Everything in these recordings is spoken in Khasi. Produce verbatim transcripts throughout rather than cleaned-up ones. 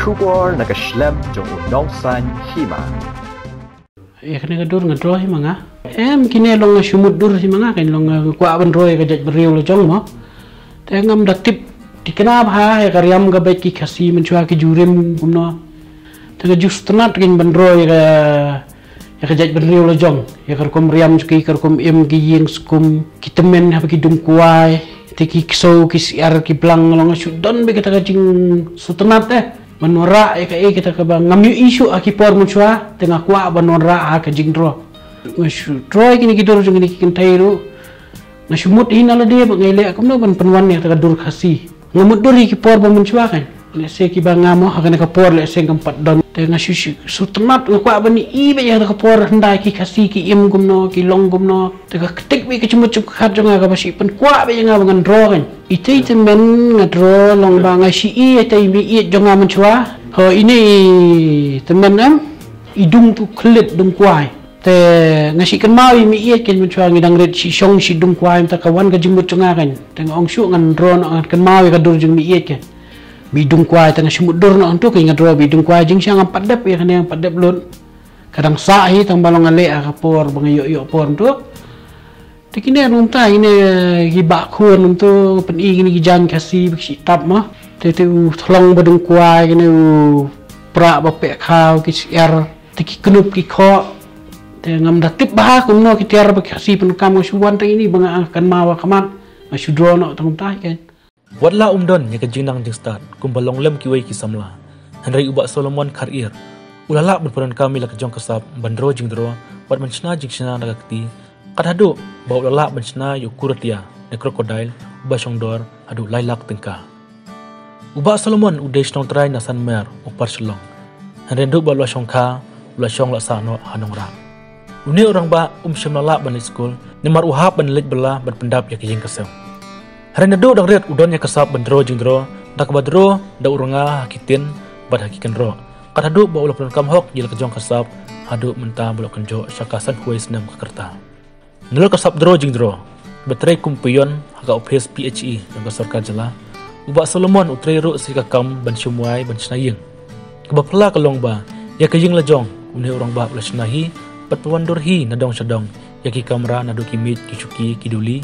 Khubor na ka shlem jong u nongsan hima. Ïa kane ka dur nga draw hi ma nga. Em kine long nga shu mutdur hi ma nga, kan long nga kwah ban draw ïa ka jaitbynriew la jong mo. Te ngam da tip thikna bha ïa ka riam ka beit ki Khasi mynshuwa ki ju rim kumno. Te nga ju sngewtynnat kan ban draw ïa ka ïa ka jaitbynriew la jong, ïa ka rukom riam jong ki, ka rukom im, ki ïing skum, ki tymmen haba ki dung kwai, te ki ksew ki syiar ki blang, long nga shu don beit kata ka jingsngewtynnat eh. Ban wanrah ïa kaei kata kaba ngam ïohi shuh ha ki por mynshuwa, te nga kwah ban wanrah ha ka jingdraw. Nga shu draw ïa kine ki dur jong kine ki kynthei ruh. Nga shu mut hi na lade ba nga leh kumno ban pynwan ïa kata ka dur Khasi. Nga mutdur ïa ki por ba mynshuwa kan. Lehse kiba nga mo ha kane ka por lehse ngam pat don. Te nga shu shu sngewtynnat, nga kwah ban ïohi beit ïa kata ka por hynda ki Khasi ki im kumno, ki long kumno. Te ka ktik beit ka jingmut jingpyrkhat jong nga kaba shu pynkwah beit ïa nga ba ngan draw kan. Itei tymmen nga draw long ba nga shu ïohi ïa itei i meiieit jong nga mynshuwa. Ho ine i tymmen em, i dung tu khlieh dung kwai. Te nga shu kynmaw ïa i meiieit kan mynshuwa, ngi dang rit shu shong shu dung kwai, mynta ka wan ka jingmut jong nga kan. Te nga ong shuh ngan draw noh, ngan kynmaw ïa ka dur jong i meiieit kan. Ba i dung kwai, te nga shu mutdur noh hangto kan, nga draw ba i dung kwai, jingshisha ngam pat dep ïa kane, ngam pat dep lut. Ka dang sah hi tang ba long nga leh ha ka por ba nga ïoh ïoh por hangto. Te kine ruh mynta kine ki bah khun ruh mynta, pyni kine ki jaiñ Khasi ba ki shu tap mo. Te te u thlong ba dung kwai, kine u prah ba peh khaw, ki syiar, te ki knup ki khoh. Te ngam da tip bha kumno ki tiar ba ki Khasi pyndonkam, nga shu wan tang ine ba nga kynmaw ha khmat, nga shu draw noh tang mynta hi kan. Wat la um don ïa ka jingnang jingstad kumba long lem kiwei ki samla, hynrei u Bah Solomon Kharir u la lah ban pyndonkam ïa la ka jong ka sap ban draw jingdraw bad ban shna jingshna na ka kti, kat haduh ba u la lah ban shna ïa u kuratia ne crocodile uba shongdor haduh lai lak tyngka. U Bah Solomon u dei shnong trai na Sanmer, u Par Shillong. Hynrei naduh ba u la shongkha u la shong la sah noh ha nongrah. Une u rangbah um shym la lah ban leit skul namar u hap ban leit bylla ban pyndap ïa ka ïing ka sem. Hynrei naduh dang rit u don ïa ka sap ban draw jingdraw, da kaba draw da u rnga ha ki tin bad ha ki kynroh. Kat haduh ba u la pyndonkam hok ïa la ka jong ka sap haduh mynta ba la kynjoh sha ka sanphew wei snem ka rta. Nalor ka sap draw jingdraw ba trei kum u paion ha ka ophis P H E jong ka sorkar jylla, u Bah Solomon u trei ruh sa ïa ka kam ban shim wai ban shna ïing. Kaba phylla ka long ba ïa ka ïing la jong une u rangbah u la shna hi bad pynwandur hi na dong sha dong, ïa ki kamra naduh ki miej, ki shuki, ki duli,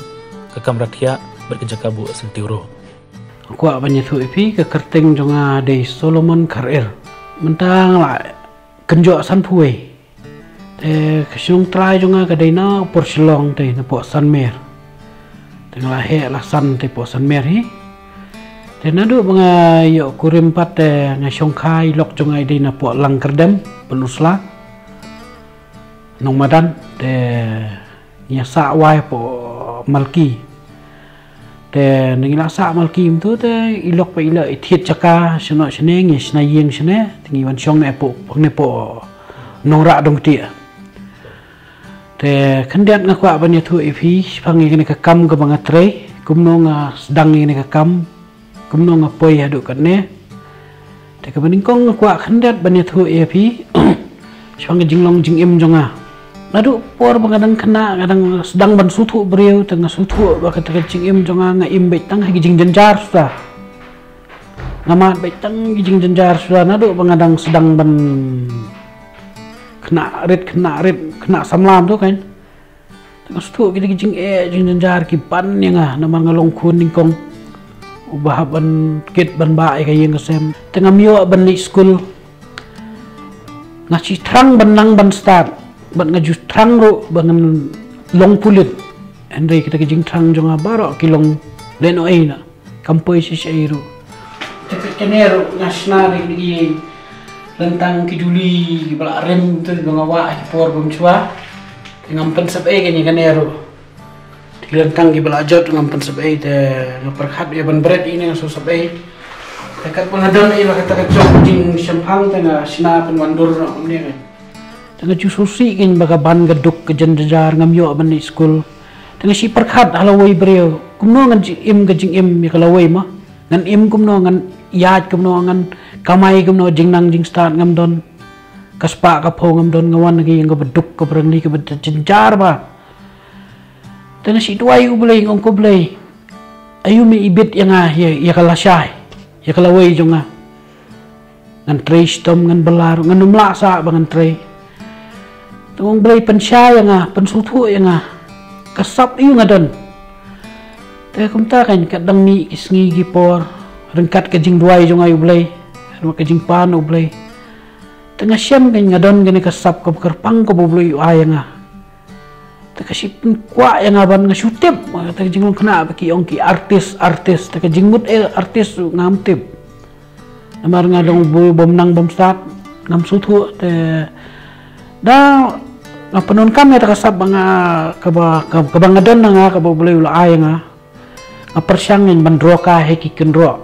ka kamra thiah bad ka jaka buh syntiew ruh. Kwah ban ïathuh ïa phi, ka kyrteng jong nga dei Solomon Kharir. Mynta nga la kynjoh sanphew wei. Te ka shnong trai jong nga ka dei na Por Shillong te, na poh Sanmer. Te nga la heh la san te poh Sanmer hi. Te naduh ba nga ïoh kurim pat te nga shongkha, i lok jong nga i dei na poh Langkyrdem, Pynursla, Nongmadan, te nga sah wai poh Malki. Te ngi la sah Malki mynta te i lok pat i la i thied jaka shano shane, ngi shna ïing shane, te ngi wan shong ne poh, ne poh Nongrah Dongktieh. Te khyndiat nga kwah ban ïathuh ïa phi shaphang ïa kane ka kam kaba nga trei, kumno nga sdang ïa kane ka kam, kumno nga poi haduh katne. Te kaba nyngkong nga kwah khyndiat ban ïathuh ïa phi shaphang ka jinglong jingim jong nga. Naduh por ba nga dang khynnah nga dang sdang ban sngewthuh briew, te nga sngewthuh ba kata ka jingim jong nga, nga im beit tang ha ki jingjynjar suda. Nga mad beit tang ki jingjynjar suda naduh ba nga dang sdang ban khynnah rit, khynnah rit, khynnah samla mynta kan. Te nga sngewthuh kita ki jingeh jingjynjar ki ban ïa nga namar nga long khun nyngkong uba hap ban kit ban bah ïa ka ïing ka sem. Te ngam ïoh ban leit skul. Nga shu thrang ban nang ban stad bad nga ju thrang ruh ba ngan long pulit. Hynrei kita ki jingthrang jong nga baroh ki long lehnohei noh. Kam poi shisha ei ruh. Te kane ruh nga shna da ki lyntang ki duli kiba la rim te ba nga wah ha ki por ba mynshuwa. Te ngam pynsep ei kane, kane ruh. Te ki lyntang kiba la jot ngam pynsep ei, te nga pyrkhat ïa ban bret ïa ine nga shu sep ei. Te katba nga don ei ba kata ka jong jingshemphang te nga shna pynwandur noh kumne kan. Te nga ju sngewsih kein ba ka ban ka duk ka jingjynjar, ngam ïoh ban leit skul. Te nga shu pyrkhat ha lawei briew, kumno ngan jingim ka jingim ïa ka lawei ma. Ngan im kumno, ngan ïaid kumno, ngan kamai kumno, jingnang jingstad ngam don. Ka spah ka phew ngam don, nga wan ha ka ïing kaba duk, kaba rangli, kaba jynjar bha. Te nga shu duwai U Blei, nga ong, ko Blei, aïu me ibit ïa nga, ïa, ïa ka lashai, ïa ka lawei jong nga. Ngan trei shitom, ngan bylla ruh, ngan ym lah sah ba ngan trei. Te ong Blei pynshai ïa nga, pynsngewthuh ïa nga. Ka sap ïa nga don. Te kumta kan ka dang mih ki sngi ki por, ryngkat ka jingduwai jong nga ïa U Blei, ryngkat ka jingpan U Blei. Te nga shem kan nga don kane ka sap kaba kyrpang kaba U Blei u ai ïa nga. Te ka shu pynkwah ïa nga ban nga shu tip, te ka jinglong khynnah ba ki ong ki artist, artist, te ka jingmut eh artist ngam tip. Namar nga dang bym nang bym stad, ngam sngewthuh, te da nga pyndonkam ïa ka sap ba nga kaba, kaba, kaba nga don na nga kaba U Blei u la ai ïa nga. Nga pyrshang ngin ban draw kai ha ki kynroh.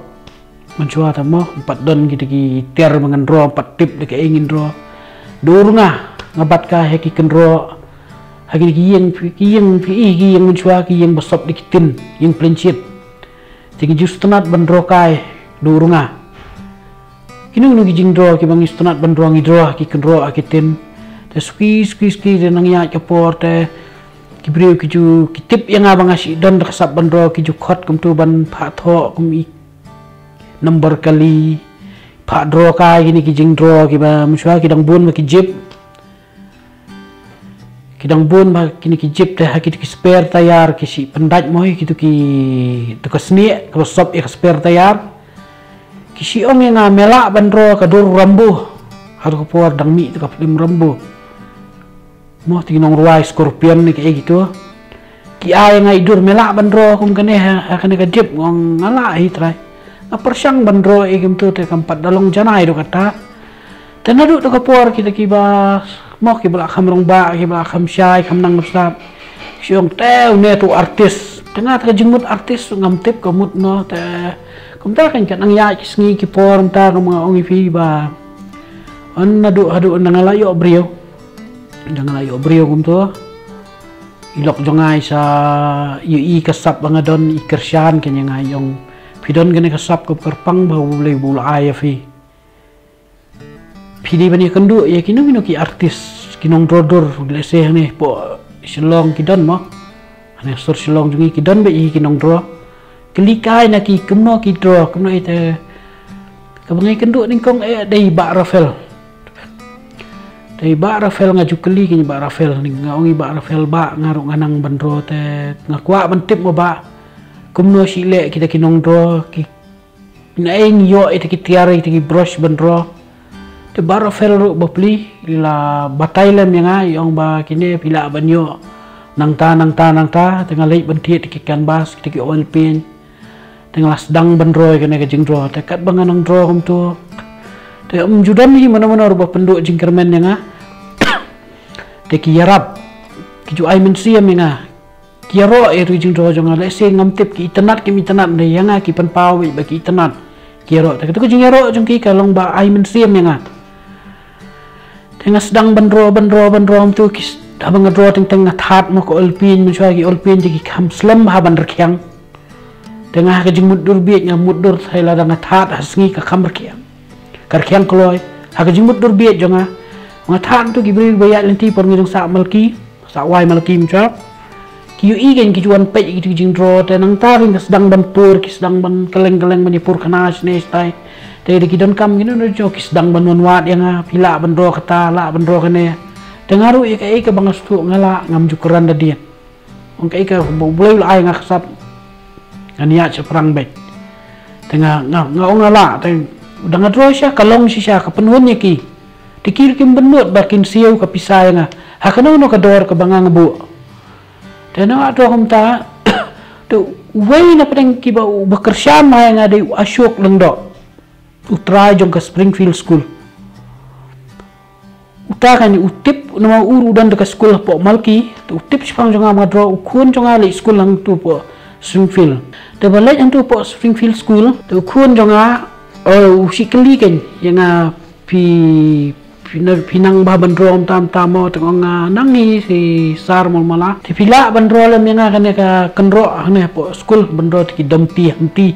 Mynshuwa te mo, ym pat don kita ki tiar ba ngan draw, ym pat tip da kaei ngin draw. Dur nga, nga bat kai ha ki kynroh. Ha ki ïing, ki ïing, ki ïing mynshuwa, ki ïing ba sop da ki tin, ïing pynshit. Te ngi ju sngewtynnat ban draw kai, dur nga. Kino kino ki jingdraw kiba ngi sngewtynnat ban draw ngi draw ha ki kynroh ha ki tin. Te suki, suki, suki, te nang ïaid ka por te ki briew ki ju, ki tip ïa nga ba nga shu don da ka sap ban draw, ki ju khot kumtu ban phah thoh kum i number kali, phah draw kai kine ki jingdraw kiba mynshuwa ki dang bun ba ki jip. Ki dang bun ba kine ki jip te ha kitu ki spare tyre ki shu pyndait mo ïa kitu ki, tu ka snieh kaba sop ïa ka spare tyre. Ki shu ong ïa nga me lah ban draw ka dur Rambo. Ha tu ka por dang mih tu ka film Rambo. Mo, te ki nongrwai Scorpion ne kaei kitu. Ki ai ïa nga i dur me lah ban draw kum kane ha, ha kane ka jip, nga ong nga lah hi trai. Nga pyrshang ban draw ïa kumtu te kam pat da long janai ruh kata. Te naduh tu ka por kita kiba, mo, kiba la kham rangbah, kiba la kham shai, kham nang bsap. Ki shu ong te une tu artist. Te nga te ka jingmut artist ngam tip ka mut no te. Kumta kan ka nang ïaid ki sngi ki por mynta kum nga ong ïa phi ba. Yn naduh haduh ynda nga la ïoh briew. Ynda nga la ïoh briew kumtu. I lok jong nga i sa ïohi ka sap ba nga don, i kyrshan kane ïa nga, i ong phi don kane ka sap kaba kyrpang ba U Blei u la ai ïa phi. Phi dei ban ïakynduh ïa kino kino ki artist, ki nongdraw dur, let's say hangne hapoh Shillong ki don mo. Hangne sor Shillong jong ngi ki don bha ïa ki nongdraw. Kylli kai na ki kumno ki draw, kumno ïa te. Kaba nga ïakynduh nyngkong eh dei Bah Rafael. Te i Bah Rafael nga ju kylli kane i Bah Rafael, nga ong i Bah Rafael, Bah, nga ruh nga nang ban draw te nga kwah ban tip mo Bah. Kumno shu leh kita ki nongdraw, ki, naei ngi ïoh ita ki tiar, ita ki brush ban draw. Te Bah Rafael ruh bapli i la batai lem ïa nga, i ong ba kine phi lah ban ïoh nangta, nangta, nangta, te nga leit ban thied ïa ki canvas, kita ki oil paint. Te nga la sdang ban draw ïa kane ka jingdraw. Te katba nga nang draw kumtu, te ym ju don hi mano mano ruh ba pynduh jingkyrmen ïa nga. Te ki ïarap, ki ju ai mynsiem ïa nga. Ki ïaroh ïa tu jingdraw jong nga, lehse ngam tip ki itynnad kim itynnad, hynrei ïa nga ki pynpaw beit ba ki itynnad. Ki ïaroh, te katu ka jingïaroh jong ki ka long ba ai mynsiem ïa nga. Te nga sdang ban draw, ban draw, ban draw kumtu, ki s-, haba nga draw teng teng nga thad mo ka oil paint, mynshuwa ki oil paint te ki kham slem bha ban rkhiang. Te nga ha ka jingmutdur bieit nga mutdur, te lada nga thad ha sngi ka kham rkhiang. Ka rkhiang kloi. Ha ka jingmutdur bieit jong nga. Nga thad tu ki briew ba ïaid lynti por ngi dang sah malki, sah wai malki mynta. Ki ïohi kein ki ju wan peit ïa kitu ki jingdraw, te nangta ruh nga sdang ban pur, ki sdang ban kylleng kylleng ban ïa pur khana shane shatai. Te da ki donkam kino kino jong ki sdang ban wan wad ïa nga, phi lah ban draw kata, lah ban draw kane. Te nga ruh ïa kaei kaba nga sngewthuh nga lah, ngam ju kren da dien. Ong kaei kaba U Blei u la ai nga ka sap, ngan ïaid shaphrang beit. Te nga, nga, nga ong nga lah, te da nga draw shisha ka long shisha, ka pynhun ïa ki. Te ki ruh kim bynnud ba kin siew ka pisa ïa nga ha kano kano ka dor kaba nga, nga buh. Te nga la draw kumta. Te uwei na pdeng kiba, uba kyrshan bha ïa nga dei u Ashok Lyngdoh, u trai jong ka Springfield School. Uta kan u tip, namar u ruh u don da ka skul hapoh Malki, te u tip shaphang jong nga, nga draw, u khun jong nga leit skul hangtu hapoh Springfield. Te ba leit hangtu hapoh Springfield School, te u khun jong nga, oh, u shu kylli kein ïa nga, phi, phi na, phi nang bha ban draw mynta mynta mo, te nga ong nga nang hi, hi sar mo mala. Te phi lah ban draw lem ïa nga kane ka kynroh hangne hapoh skul, ban draw te ki dom ti, hangti.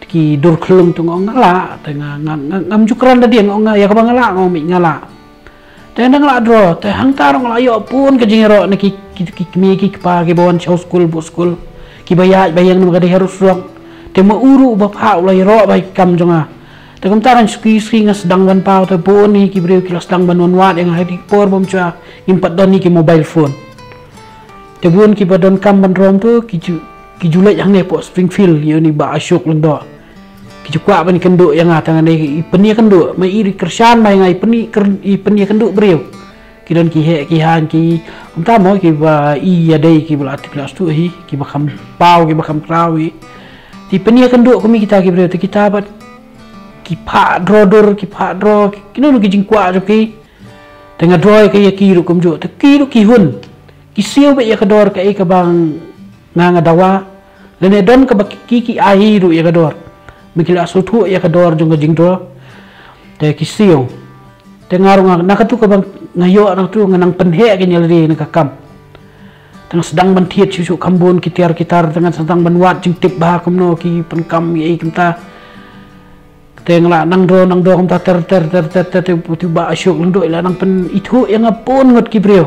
Te ki dur khlung, te nga ong nga lah, te nga, nga, nga, ngam ju kren da dien, nga ong nga, ïa kaba nga lah nga ong beit nga lah. Te nga la draw, te hangta ruh nga la ïoh bun ka jingïaroh na ki, ki, ki kmie ki kpa kiba wan sha u skul, buh skul. Kiba ïaid ba ïeng namar ka dei ha Rudsurok. Te ma u ruh uba phah u la ïaroh bha ïa ka kam jong nga. Te kumta kan suki suki nga sdang ban paw te bun hi ki briew ki la sdang ban wan wad ïa nga ha ki por bym shuwa ngim pat don hi ki mobile phone. Te bun kiba donkam ban rom tu ki ju ki ju leit hangne hapoh Springfield ïa uni Bah Ashok Lyngdoh. Ki ju kwah ban ïakynduh ïa nga tang ne i pynïakynduh ma i ri kyrshan ma ïa nga i pynïa kyr- i pynïakynduh briew. Ki don ki heh ki haiñ ki kumta mo kiba i ïa dei kiba la tip la stu hi kiba kham paw kiba kham kraw hi. Te pynïakynduh kum kita ki briew te kita bad ki phah draw dur ki phah draw ki nunu ki jingkwah jong ki. Te nga draw ïa ki ïa ki ruh kumjuh te ki ruh ki hun. Ki siew bad ïa ka dor kaei kaba nga nga dawa. Lane don kaba ki ki ai hi ruh ïa ka dor. Ma ki la sngewthuh ïa ka dor jong ka jingdraw. Te ki siew. Te nga ruh nga na katu kaba nga ïoh na katu nga nang pynheh ka ïa lade na ka kam. Te nga sdang ban thied shuh shuh kham bun ki tiar ki tar te nga sdang ban wad jingtip bha kumno ki pynkam ïa i kumta. Te nga la nang draw nang draw kumta ter ter ter ter ter te u Bah Ashok Lyngdoh i la nang pynithuh ïa nga bun ngut ki briew.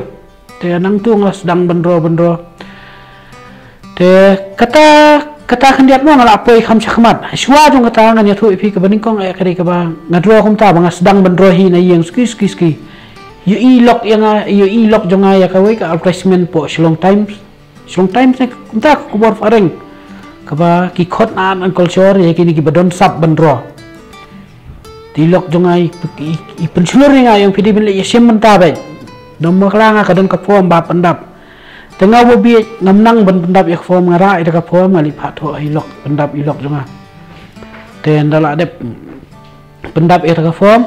Te nangtu nga la sdang ban draw ban draw. Te kata kata khyndiat mo nga la poi kham shakhmat. Shuwa jong kata ngan ïathuh ïa phi kaba nyngkong eh ka dei kaba nga draw kumta ba nga sdang ban draw hi na ïing suki suki suki. Ïohi lok ïa nga ïohi lok jong nga ïa kawei ka advertisement hapoh Shillong Times. Shillong Times ne kumta ka khubor phareng kaba ki khot na art and culture ïa kine kiba don sap ban draw. Te i lok jong nga i pynshlur ïa nga ïa ong phi dei ban leit ïashim bynta beit. Dang bakla nga ka don ka form ba pyndap. Te nga ba bieit ngam nang ban pyndap ïa ka form nga rah ïa ka form nga leit phah thoh i lok pyndap i lok jong nga. Te nda la dep pyndap ïa ka form.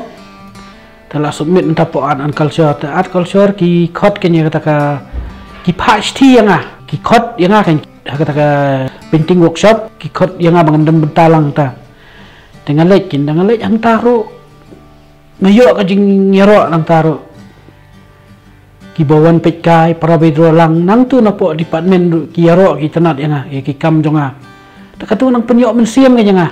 Te la submit nda hapoh art and culture te art culture ki khot kane kata ka ki phah shithi ïa nga ki khot ïa nga kan ha kata ka painting workshop ki khot ïa nga ba ngan don bynta lang ta. Te nga leit kin da nga leit hangta ruh nga ïoh ka jingïaroh nangta ruh. Kiba wan peit kai para beit ruh lang nangtu napoh department ruh ki ïaroh ki tnat ïa nga ïa ki kam jong nga. Te katu nang pynïoh mynsiem ka jong nga.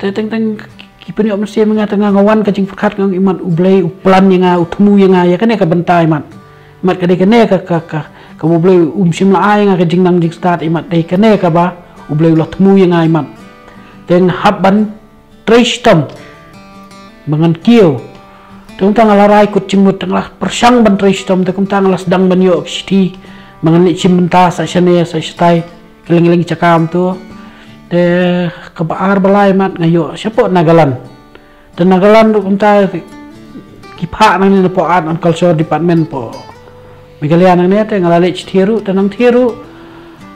Te teng teng ki pynïoh mynsiem ïa nga te nga nga wan ka jingpyrkhat nga ong imat U Blei u plan ïa nga u thmu ïa nga ïa kane ka bynta imat. Imat ka dei kane ka ka ka ka U Blei um shym la ai nga ka jingnang jingstad imat dei kane kaba U Blei u la thmu ïa nga imat. Te nga hap ban trei shitom ba ngan kiew. Te kumta nga la rai kut jingmut te nga la pyrshang ban trei shitom te kumta nga la sdang ban ïoh ka shithi ba ngan leit shim bynta sa shane sa shatai. Kylleng kylleng jaka kumtu. Te kaba ar ba lai mat nga ïoh shapoh Nagaland. Te Nagaland ruh kumta ki phah nangne napoh art and culture department poh Meghalaya nangne te nga la leit shathie ruh te nangthie ruh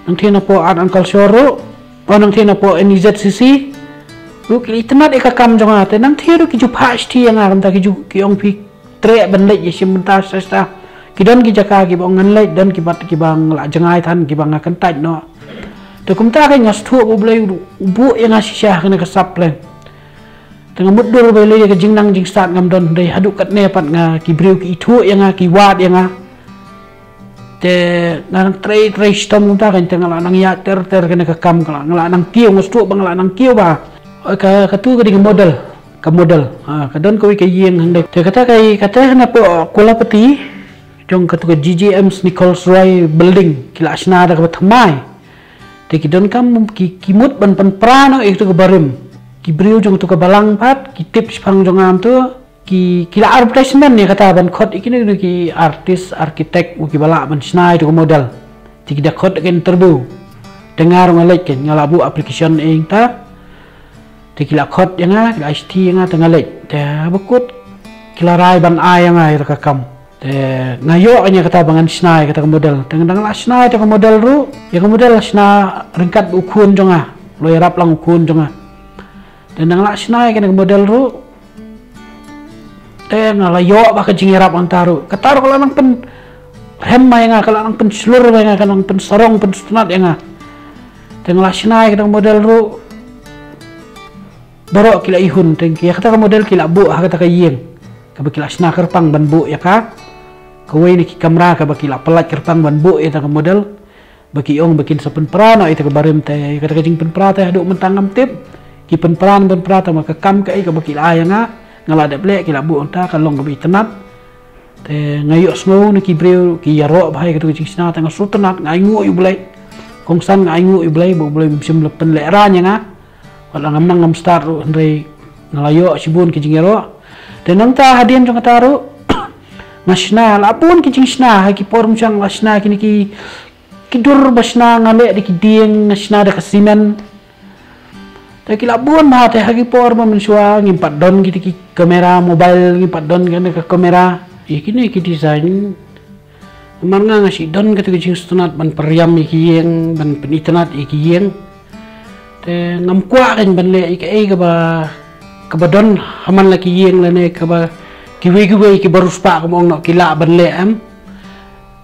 nangthie napoh art and culture ruh o nangthie napoh N E Z C C ruh ki itynnad ïa ka kam jong nga te nangthie ruh ki ju phah shathie ïa nga kumta ki ju ki ong phi treh ban leit ïashim bynta sha sha. Ki don ki jaka kiba ong ngan leit don kiba kiba nga la jngai than kiba nga kyntait noh. Te kumta ka nga sngewthuh ba U Blei u buh ïa nga shisha ha kane ka sap leng. Te nga mutdur ba ïalei ïa ka jingnang jingstad ngam don dei haduh katne pat nga ki briew ki ithuh ïa nga ki wad ïa nga. Te nga nang trei trei shitom kumta kan te nga la nang ïa ter ter kane ka kam ka la nga la nang kiew nga sngewthuh ba nga la nang kiew ba. Ka katu ka dei ka model ka model ha ka don kawei ka ïing hangdei te kata ka kata hana po Kualapati jong katu ka G G M Nichols Roy building ki la shna da kaba thymmai. Te ki donkam ki ki mut ban pynpra noh ïa katu ka barim ki briew jong katu ka balang pat ki tip shipang jong nga tu ki ki la advertisement ïa kata ban khot ïa kine kine ki artist architect u ki ba lah ban shna ïa katu ka model. Te ki da khot ka interview te nga ruh nga leit kein nga la buh application ïa ta. Te ki la khot ïa nga ki la shithi ïa nga te nga leit te haba kut ki la rai ban ai ïa nga ïa ka kam. Te nga ïoh ïa kata ba ngan shna ïa kata ka model te nga dang la shna ïa ka model ruh ïa ka model la shna ryngkat u khun jong nga. Lo ïarap lang u khun jong nga. Te dang la shna ïa ka model ruh te nga la ïoh ba ka jingïarap hangta ruh kata ruh ka la nang pynrhem ma ïa nga ka la nang pynshlur ma ïa nga ka nang pynsarong pynsutnat ïa nga. Te nga la shna ïa ka model ruh baroh ki la ihun te ïa kata ka model ki la buh ha kata ka ïing kaba ki la shna kyrpang ban buh ïa ka kawei na ki kamra kaba ki la pyllait kyrpang ban buh ïa kata ka model. Ba ki ong ba kin sa pynpra noh ïa kata ka barim te ïa kata ka jingpynpra te haduh mynta ngam tip ki pynpra ne pynpra te ma ka kam kaei kaba ki la ai ïa nga. Nga la dep leh ki la buh hangta ka long kaba itynnad. Te nga ïohsngew na ki briew ki ïaroh bha ïa katu ka jingshna te nga sngewtynnad nga ainguh ïa U Blei. Kongsan nga ainguh ïa U Blei ba U Blei um shym la pynlehraiñ ïa nga. Wat la ngam nang ngam stad ruh hynrei Nga la ïoh shibun ki jingïaroh. Te nangta hadien jong kata ruh nga shna la bun ki jingshna ha ki por mynshwa, la shna kine ki ki dur ba shna nga leh da ki dieng, nga shna da ka simen. Te ki la bun bha, te ha ki por ba mynshwa ngim pat don kiti ki kamera mobile, ngim pat don kane ka kamera. Ïa kine ki design, namar nga nga shu don kata ka jingsngewtynnat ban pyrïam ïa ki ïing, ban pynitynnat ïa ki ïing. Te ngam kwah kan ban leh ïa kaei kaba kaba don ha man la ki ïing lane kaba kiwei kiwei kiba riewspah, kum ong noh, ki lah ban leh, em.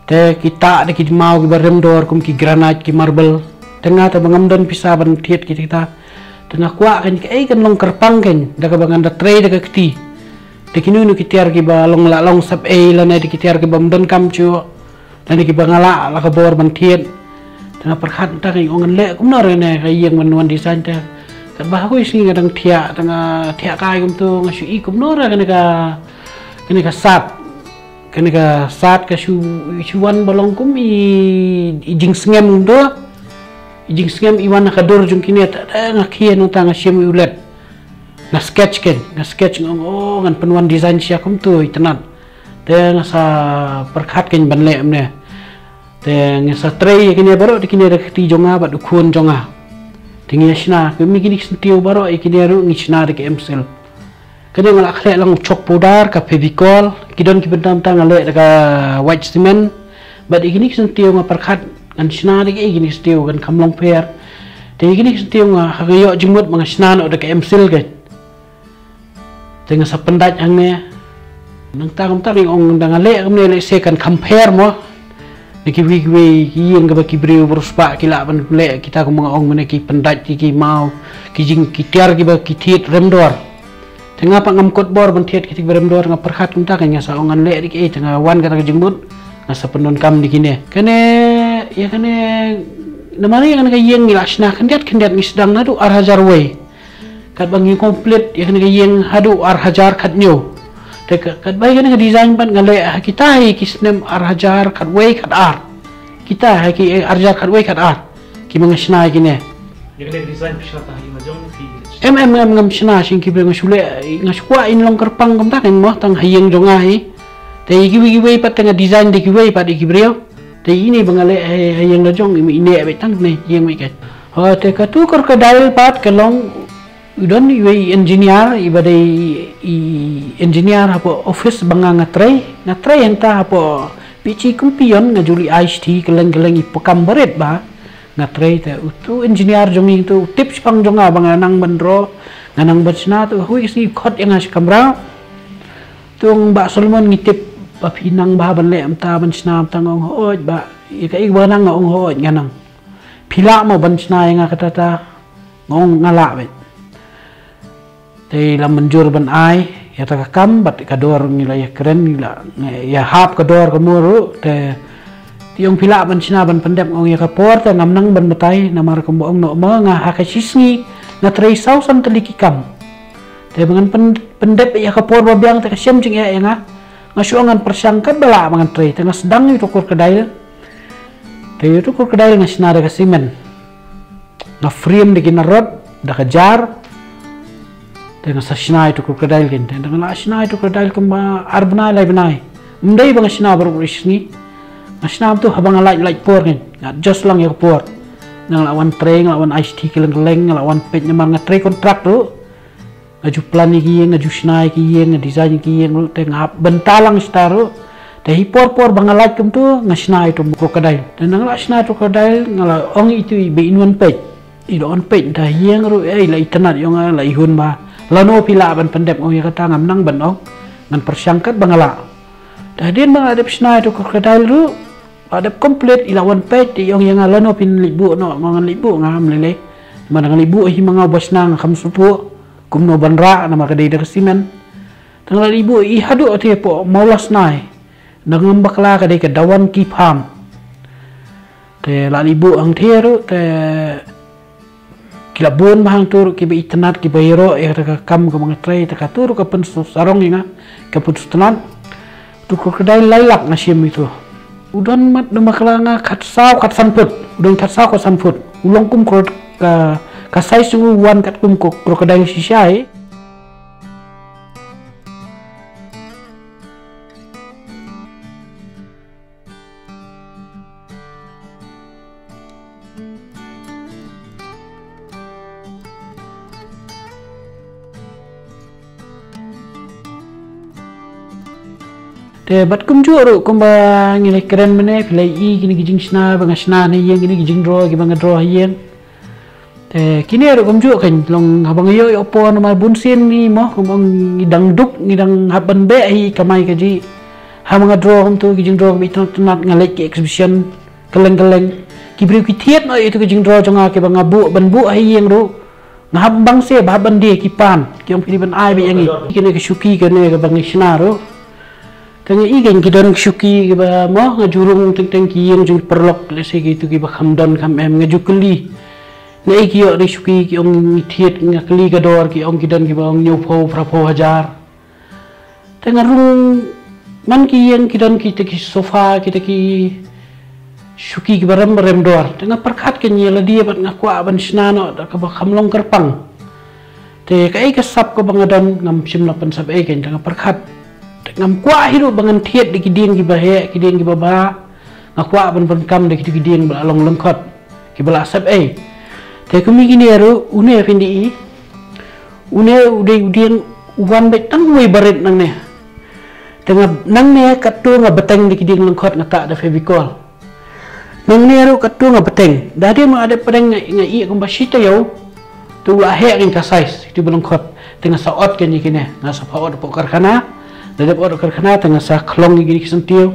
Te ki tah da ki maw kiba rem dor kum ki granite, ki marble. Te nga te ba ngam don pisa ban thied kita. Te nga kwah kan kaei kan long kyrpang kan da kaba ngan da trei da ka kti. Te kino kino ki tiar kiba long la long sap ei lane da ki tiar kibym don kam shuh, lane kiba nga lah la ka bor ban thied. Te nga pyrkhat mynta kan ong ngan leh kumno re ne ka ïing ban wan design te. Katba ha kawei sngi nga dang thiah, te nga thiah kai kumto, nga shu i kumno re kane ka, kane ka sat. Kane ka sat ka shu, shu wan ba long kum i, i jingsngem kumto. I jingsngem i wan ha ka dur jong kine, te, te nga khie nangta nga shim i u led. Nga sketch kan, nga sketch, nga ong, oh, ngan pynwan design sha kumto, itynnat. Te nga sa pyrkhat kan ban leh kumne. Te nga sa trei ïa kine baroh, te kine da ka kti jong nga bad u khun jong nga. Te ngi ïa shna, kine ki syntiew baroh ïa kine ruh ngi shna da ka M-Seal. Kane nga la khleh lang u chalk powder, ka Fevicol, ki don kiba dang tang, nga leh da ka white cement. Bad ïa kine ki syntiew nga pyrkhat ngan shna da kaei, kine ki syntiew kan kham long pher. Te ïa kine ki syntiew nga ha ka ïoh jingmut ba nga shna noh da ka M-Seal kan. Te nga sa pyndait hangne. Nangta kumta nga ong da nga leh kumne lehse kan kham pher mo. Na kiwei kiwei ki ïing kaba ki briew ba riewspah ki lah ban leh, kita kumba nga ong mynne, ki pyndait ki, ki maw, ki jing, ki tiar kiba ki thied rem dor. Te nga pat ngam kot bor ban thied kita kiba rem dor, nga pyrkhat kumta kan, nga sa ong ngan leh da kiei, te nga wan kata ka jingmut, nga sa pyndonkam da kine. Kane, ïa kane, namar ïa kane ka ïing ngi la shna khyndiat khyndiat, ngi sdang naduh ar hajar wei. Katba ngi complete ïa kane ka ïing haduh ar hajar khathynñiew. Te ka, katba ïa kane ka design pat nga leh ha kita hi ki snem ar hajar khatwei khatar. Kita hi ki, eh, ar hajar khatwei khatar. Kiba nga shna ïa kine. Ïa kane ka design phi shna tang ha ïing la jong phi? Em, em, em, ngam shna sha ïing ki briew, nga shu leh, nga shu kwah in long kyrpang kumta kan mo, tang ha ïing jong nga hi. Te ïa kiwei kiwei pat te nga design da kiwei pat ïa ki briew. Te ine ba nga leh ha, ha ïing la jong, i neh beit tang ne ïing beit kan. Ha, te katu crocodile pat ka long, u don iwei i engineer, iba dei i engineer hapoh office ba nga nga trei, nga trei hangta hapoh Pyitчий kum peon, nga ju leit ai shithi kylleng kylleng, i pyrkhat barit ba nga trei. Te utu engineer jong ngi tu u tip shaphang jong nga ba nga nang ban draw, nga nang ban shna, tu ha kawei ka sngi u khot ïa nga sha kamra. Tu u ong, Bah Solomon, ngi tip ba phi nang bha ban leh mynta, ban shna mynta. Nga ong hooid bah, ïa kaei ba nang, nga ong hooid nga nang. Phi lah mo ban shna ïa nga kata ta? Nga ong nga lah beit. Te i la mynjur ban ai ïa kata ka kam, bad ka dor ngi la ïakren, ngi la, ngi ïa hap ka dor ka mur ruh, te, te i ong phi lah ban shna ban pyndep, nga ong ïa ka por te ngam nang ban batai, namar kumba ong noh ma nga ha ka shisngi nga trei saw san tylli ki kam. Te ba ngan pyn-, pyndep ïa ka por ba biang te ka shem jingeh ïa nga. Nga shu ong ngan pyrshang katba lah ba ngan trei, te nga sdang ïa utu crocodile. Te ïa utu crocodile nga shna da ka simen. Nga frame da ki narod, da ka jar. Te nga sa shna ïa utu crocodile kan. Te nga la shna ïa utu crocodile kumba ar bnai lai bnai. Ym dei ba nga shna baroh shi sngi. Nga shna mynta haba nga lait lait por kan. Nga adjust lang ïa ka por. Nga la wan trei, nga la wan ai shithi kylleng kylleng, nga la wan peit namar nga trei kontrak ruh. Nga ju plan ïa ki ïing, nga ju shna ïa ki ïing, nga design ïa ki ïing ruh, te nga hap bynta lang shata ruh. Te hi por por ba nga lait kumtu, nga shna ïa utu crocodile. Te nga la shna ïa utu crocodile, nga la ong ïa itu iba in wan peit. I la wan peit, te ha ïing ruh, eh, i la itynnad, i ong, la ihun ba, lano phi lah ban pyndep, nga ong ïa kata ngam nang ban ong. Ngan pyrshang katba nga lah. Te hadien ba nga la dep shna ïa utu crocodile ruh, la dep complete, i la wan peit, te i ong ïa nga, lano phin leit buh noh, nga ong ngan leit buh ngam lei lei. Namar nga leit buh hi ma nga uba shna nga kham sngewthuh kumno ban rah, namar ka dei da ka simen. Te nga la leit buh, i haduh te hapoh Mawlasnai. Nangta ngam bakla ka dei ka Dawan Ki Farm. Te la leit buh hangtei ruh, te ki la bun bha hangtu ruh kiba itynnad, kiba ïaroh ïa kata ka kam kaba nga trei, te katu ruh ka pynsngewsarong ïa nga, ka pynsngewtynnad. Utu crocodile lai lak nga shim ïa utu. U don mat, da bakla nga, khatsaw khatsan foot. U don khatsaw khatsan foot. U long kum cro-, ka, ka size jong u wan kat kum cro-, crocodile shisha hi. Te bad kumjuh ruh kumba ngi la kren mynne, phi la ïohi kine ki jingshna ba nga shna ha ïing, kine ki jingdraw kiba nga draw ha ïing. Te kine ruh kumjuh kan long haba nga ïoh ïoh por namar bun sien ngi mo, kum ong ngi dang duk, ngi dang hap ban beh hi kamai kajih. Haba nga draw kumtu ki jingdraw kiba itynnat tynnat, nga leit ki exhibition kylleng kylleng. Ki briew ki thied noh ïa kito ki jingdraw jong nga kiba nga buh ban buh ha ïing ruh. Nga hap bang se ba hap ban die ki pan, ki ong phi dei ban ai beit ïa ngi. Kine ki shuki kane kaba ngi shna ruh. Te nga ïohi kan ki don ki shuki kiba mo, nga ju rung teng teng ki ïing jong ki paralok, lehse kito kiba kham don kham em, nga ju kylli. Naei ki ïoh da ki shuki, ki ong ngi thied, nga kylli ka dor, ki ong ki don kiba ong hynñiewphew, phraphew hajar. Te nga rung man ki ïing ki don kita ki sofa, kita ki shuki kiba rem ba rem dor. Te nga pyrkhat kan ïa lade bad nga kwah ban shna noh da kaba kham long kyrpang. Te kaei ka sap kaba nga don ngam shym la pynsap ei kan, te nga pyrkhat. Te ngam kwah hi ruh ba ngan thied da ki dieng kiba heh, ki dieng kiba bha. Nga kwah ban pyndonkam da kito ki dieng ba la long lyngkhot, kiba la sap ei. Te kumne kine ruh, une phin ïohi. Une u dei u dieng u wan beit tang uwei barit nangne. Te nga nangne katto nga bteng da ki dieng lyngkhot, nga tah da Fevicol. Nangne ruh katto nga bteng. Da hadien ma nga dep bteng nga, nga ïohi kumba shi taïew. Te u la heh kan ka size, kito ba lyngkhot. Te nga sa ot kan ïa kine, nga sa phah ot hapoh karkhana. Da dep ot karkhana te nga sa khlong ïa kine ki syntiew.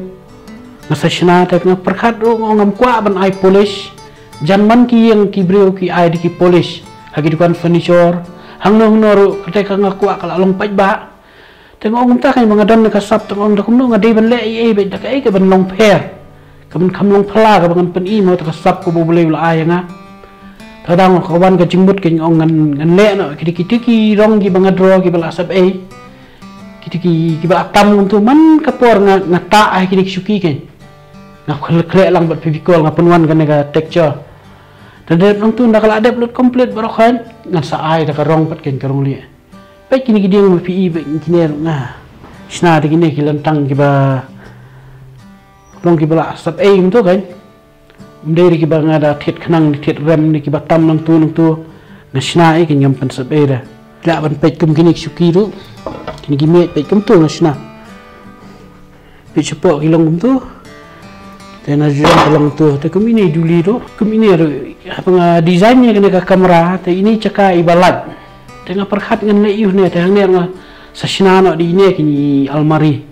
Nga sa shna, te nga pyrkhat ruh nga ong ngam kwah ban ai polish. Jan man ki ïing ki briew ki ai da ki polish ha ki dukan furniture, hangno hangno ruh, kata ka nga kwah ka la long paidbah. Te nga ong mynta kan ba nga don ka sap, te nga ong da kumno nga dei ban leh ei ei beit, da kaei ka ban long pher, ka ban kham long phylla, kaba ngan pyni mo, te ka sap kaba U Blei u la ai ïa nga. Te da nga, ka wan ka jingmut, kan ong ngan, ngan leh noh kito, kito ki rong kiba nga draw kiba la sap ei. Kito ki, kiba la tam kumtu, man ka por nga, nga tah ha kine ki shuki kan. Nga khleh, khleh lang bad Fevicol, nga pynwan kane ka texture. Te dep nangtu, nda ka la dep lut complete baroh kan, ngan sa ai da ka rong pat kan, ka rong lieh. Peit kine ki dieng ba phi i, peit kine ruh nga shna da kine ki lyntang kiba long kiba la sap ei kumtu kan. Ym dei da kiba nga da thied khnang, da thied rem, da kiba tam nangtu nangtu. Nga shna ei kan, ngam pynsap ei da. Lah ban peit kum kine ki shuki ruh. Kine ki miej peit kumtu nga shna. Peit shapoh ki long kumtu. Te na jrong ka long tu. Te kum ine i duli ruh. Kum ine ruh. Haba nga design ïa kane ka kamra, te ine i jaka iba lait. Te nga pyrkhat ngan leh ïa une, te hangne nga sa shna noh da ine kine i almari.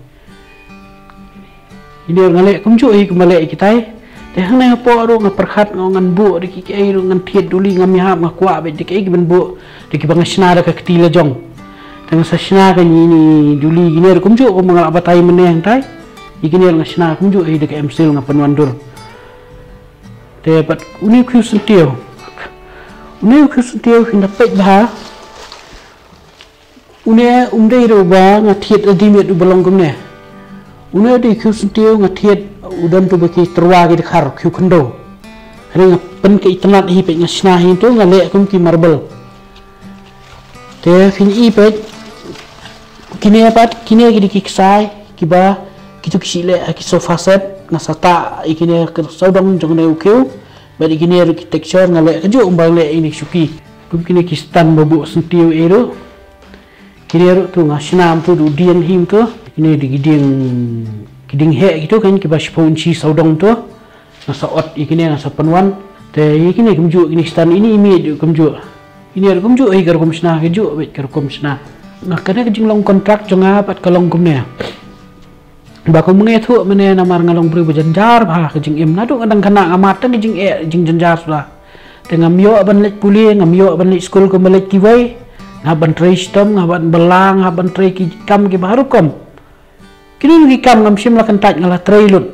Ine ruh nga leh kumjuh hi kumba leh ïa kitai. Te hangne hapoh ruh nga pyrkhat nga ong ngan buh da ki, kiei ruh ngan thied duli, ngam ïahap, nga kwah beit da kiei kiban buh, da kiba nga shna da ka kti la jong. Te nga sa shna kane ine i duli, ine ruh kumjuh kumba nga la batai mynne hangtai. Ïa kine ruh nga shna kumjuh hi da ka M-Seal, nga pynwan dur. Te pat une u khiew syntiew. Une u khiew syntiew phin da peit bha. Une um dei ruh uba nga thied readymade uba long kumne. Une u dei khiew syntiew nga thied, u don tu ba ki tyrwa ki dkhar, khiew khyndew. Hynrei nga pynka itynnat hi, peit nga shna hi tu, nga leh kum ki marble. Te phin i peit, kine pat, kine ki dei ki ksai kiba, kito ki shu leh ha ki sofa set, nga sa tah ïa kine ka sawdong jong une u khiew. Bad ïa kine ruh ki texture nga leh kajuh kumba leh ine i shuki. Kum kine ki stand ba buh syntiew ei ruh. Kine ruh tu nga shna kumtu da u dieng hi kumtu. Kine dei ki dieng, ki dieng heh kito kan, kiba shiphew inshi sawdong tu. Nga sa ot ïa kine, nga sa pynwan. Te ïa kine kumjuh, kine stand, ine i miej kumjuh. Ine ruh kumjuh hi, ka rukom shna kajuh beit ka rukom shna. Nga, kane ka jinglong contract jong nga pat ka long kumne. Ba kum nga ïathuh mynne, namar nga long briew ba jynjar bha ka jingim. Naduh nga dang khynnah nga mad tang ka jingeh, jingjynjar suda. Te ngam ïoh ban leit pule, ngam ïoh ban leit skul kumba leit kiwei. Nga hap ban trei shitom, nga hap ban bylla, nga hap ban trei ki kam kiba ha rukom. Kino kino ki kam ngam shym la kyntait, nga la trei lut.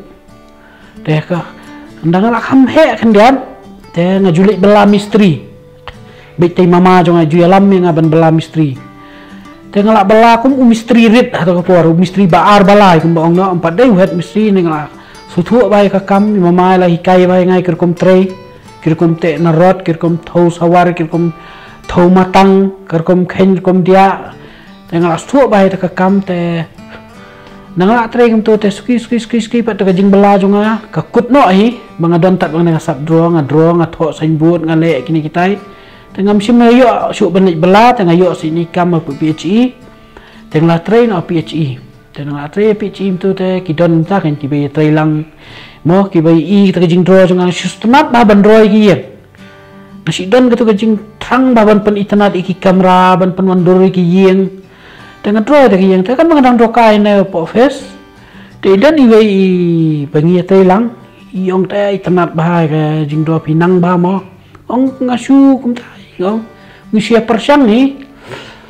Te ka, ynda nga la kham heh khyndiat, te nga ju leit bylla mistri. Beit te i mama jong nga ju ïalam ïa nga ban bylla mistri. Te nga la bylla kum u mistri rit ha kata ka por, u mistri ba ar balai kumba ong noh, ym pat dei u head mistri. Ne nga la sngewthuh bha ïa ka kam, i mama i la hikai bha ïa nga ïa ki rukom trei, ki rukom teh na rot, ki rukom thew sawar, ki rukom thew matang, ki rukom kheiñ, ki rukom diah. Te nga la sngewthuh bha ïa kata ka kam te. Ynda nga la trei kumtu te suki, suki, suki, suki pat te ka jingbylla jong nga ka kut noh hi, ba nga don tad ba nga sap draw, nga draw, nga thoh signboard, nga leh kine kitai. Te ngam shym la ïoh shuh ban leit bylla, te nga ïoh shuh ine i kam ha P H E. Te nga la trei noh ha P H E. Te nga la trei peit shi im tu te ki don mynta kan kiba ïatrei lang. Mo kiba ïohi ïa kata ka jingdraw jong nga, nga shu sngewtynnat bha ban draw ïa ki ïing. Nga shu don kata ka jingthrang bha ban pynitynnat ïa ki kamra, ban pynwandur ïa ki ïing. Te nga draw ïa kata ka ïing, te kan ba nga dang draw kai ne hapoh office. Te i don iwei iba ngi ïatrei lang, i ong te itynnat bha ïa ka jingdraw phi, nang bha mo. Ong nga shu kumta, ong nga shu ïa pyrshang hi.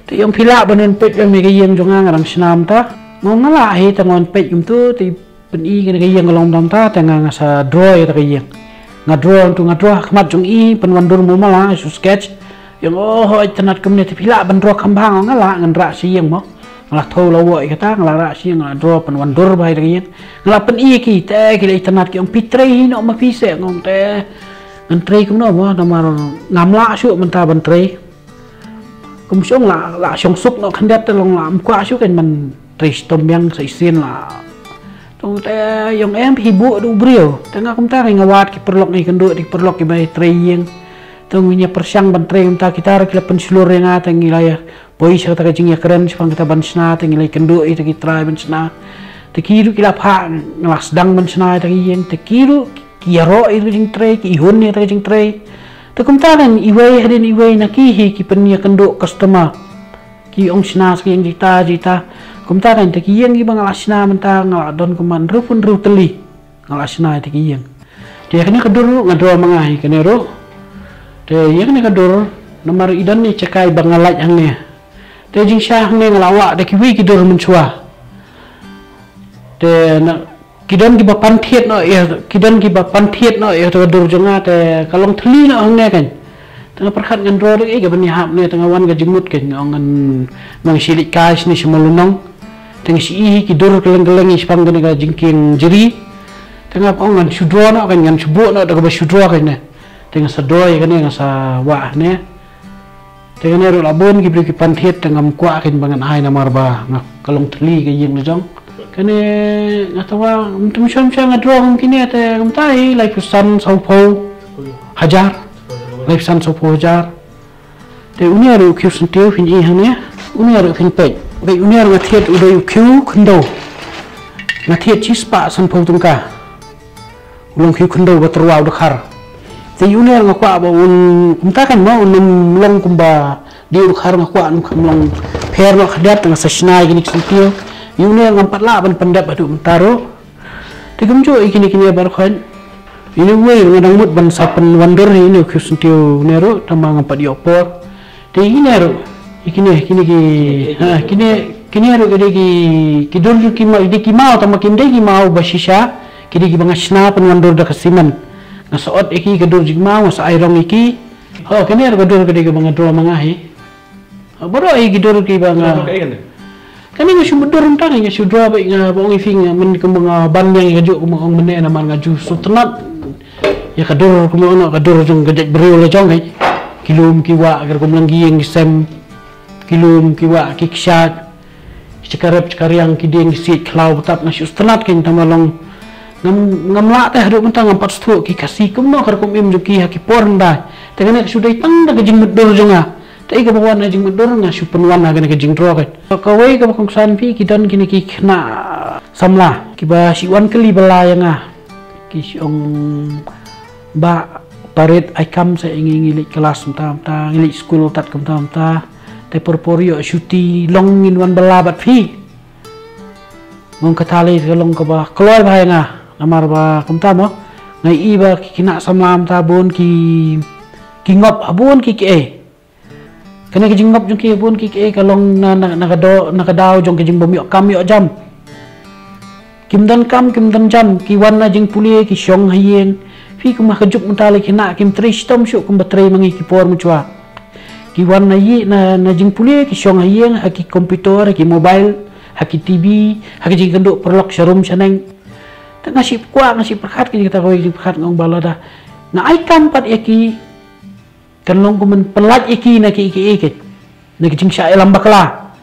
Te i ong phi lah ban wan peit ïa ka ïing jong nga, nga dang shna mynta. Nga ong nga lah hi, te nga wan peit kumtu, te i pyni kane ka ïing ka long mynta, te nga, nga sa draw ïa kata ka ïing. Nga draw kumtu, nga draw ha khmat jong i, pynwandur mo mala, nga shu sketch. I ong oh, oh, itynnat kumne, te phi lah ban draw kham bha, nga ong nga lah, ngan rah shi ïing mo. Nga la thew la wok ïa kata, nga la rah shi ïing, nga la draw pynwandur bha ïa kata ka ïing. Nga la pyni ïa ki, te ki la itynnat, ki ong phi trei hi noh ma phi seh, nga ong te ngan trei kumno mo, namar ngam lah shuh mynta ban trei. Kum shong la, la shong suk noh khyndiat te long la ym kwah shuh kan ban trei shitom biang sa shisien la. Tang te i ong em phi buh da u briew. Te nga kumta nga wad ki paralok, nga ïakynduh da ki paralok kiba trei ïing. Te nga ïa pyrshang ban trei kumta, kita ruh ki la pynshlur ïa nga, te ngi la ïa poi sha kata ka jingïakren shaphang kata ban shna, te ngi la ïakynduh ïa kita ki trai ban shna. Te ki ruh ki la phah, nga la sdang ban shna ïa kata ka ïing, te ki ruh ki ïaroh ïa kata ka jingtrei, ki ihun ïa kata ka jingtrei. Te kumta kan iwei hadien iwei na ki hi ki pynïakynduh customer. Ki ong shna sa ka ïing jita jita. Kumta kan te ki ïing kiba nga la shna mynta nga la don kumba hynriewphew hynriew tylli. Nga la shna ïa kata ka ïing. Te ïa kane ka dur ruh nga draw ma nga hi kane ruh. Te ïa kane ka dur namar i don i jakai ba nga lait hangne. Te jingshisha hangne nga la wah da kiwei ki dur mynshuwa. Te na, ki don kiba pynthied noh ïa, ki don kiba pynthied noh ïa kata ka dur jong nga, te ka long thylli noh hangne kan. Te nga pyrkhat ngan draw da kaei kaban ïahap ne, te nga wan ka jingmut kan, nga ong ngan, ngan shu leit kai shane sha Mawlynnong. Te nga shu ïohi ki dur kylleng kylleng ïa shaphang kane ka jingkieng jri. Te nga ong ngan shu draw noh kan, ngan shu buh noh da kaba shu draw kan ne. Te nga sa draw ïa kane, nga sa wah ne. Te kane ruh la bun ki briew ki pynthied, te ngam kwah kan ba ngan ai namar ba nga, ka long thylli ka ïing la jong. Kane nga thaw ba mynta mynshuwa mynshuwa nga draw kum kine te kumta hi laiphew san sawphew hajar. Laiphew san sawphew hajar. Te une ruh u khiew syntiew phin i hangne. Une ruh phin peit. Peit une ruh nga thied u dei u khiew khyndew. Nga thied shispah sanphew tyngka. U long khiew khyndew ba tyrwa u dkhar. Te une nga kwah ba un kumta kan mo un ym long kumba dei u dkhar, nga kwah un kham long pher noh khyndiat, nga sa shna ïa kine ki syntiew. Une ngam pat lah ban pyndep haduh mynta ruh. Te kumjuh ïa kine kine baroh khoit. Ine uwei nga dang mut ban sa pynwandur ïa ine u khiew syntiew une ruh, tangba ngam pat ïoh por. Te ine ruh, ïa kine, kine ki, ha, kine, kine ruh ki dei ki, ki dur ki maw, ki dei ki maw, tangba kim dei ki maw ba shisha, ki dei kiba nga shna pynwandur da ka cement. Nga sa ot ïa ki ka dur jong ki maw, nga sa ai rong ïa ki. Ho, kine ruh ka dur ka dei kaba nga draw ma nga hi. Ha, baroh ïa ki dur kiba nga. Kane nga shu mutdur mynta, nga shu draw beit, nga ba ong ïa phi nga myn kumba nga ban biang ïa kajuh kumba ong mynne namar nga ju sngewtynnat ïa ka dur kumba ong ka dur jong ka jaitbynriew la jong ka. Ki lum ki wah, ka kum lang ki ïing ki sem. Ki lum ki wah, ki kshaid. Ki jaka rep jaka riang, ki dieng ki siej khlaw btap, nga shu sngewtynnat, ka ïing tangba long ngam, ngam lah te haduh mynta ngam pat sngewthuh ki Khasi kumno ka rukom im jong ki ha ki por hyndai. Te kane ka shu dei tang da ka jingmutdur jong nga. Te ïa kaba wan ha jingmutdur nga shu pynwan ha kane ka jingdraw ka. Kawei kaba kongsan phi, ki don kine ki khynnah samla kiba shu wan kylli bylla ïa nga. Ki shu ong bah, phi rit ai kam sa, ngi ngi leit klas mynta mynta, ngi leit skul tad kumta mynta. Te por por ïoh shuti long ngin wan bylla bad phi. Nga ong kata lei ka long kaba kloi bha ïa nga. Namar ba kumta mo, nga i ba ki khynnah samla mynta bun ki, ki ngop ha bun ki kiei. Kane ka jingngop jong ki ha bun ki kiei ka long na, na, na ka daw, na ka daw jong ka jingbym ïoh kam ïoh jam. Kim don kam kim don jam, ki wan na jingpule ki shong ha ïing. Phi kum ha ka juk mynta lei ki khynnah kim trei shitom shuh kumba trei ma ngi ki por mynshuwa. Ki wan na ïing, na, na jingpule ki shong ha ïing, ha ki computer, ha ki mobile, ha ki T V, ha ki jingkynduh paralok sharum shaneng. Te nga shu kwah, nga shu pyrkhat, kata kawei ka jingpyrkhat, nga ong ba lada nga ai kam pat ïa ki, kan long kum ban pynlait ïa ki na ki, ki, ki, na ki jingshah ïalam bakla.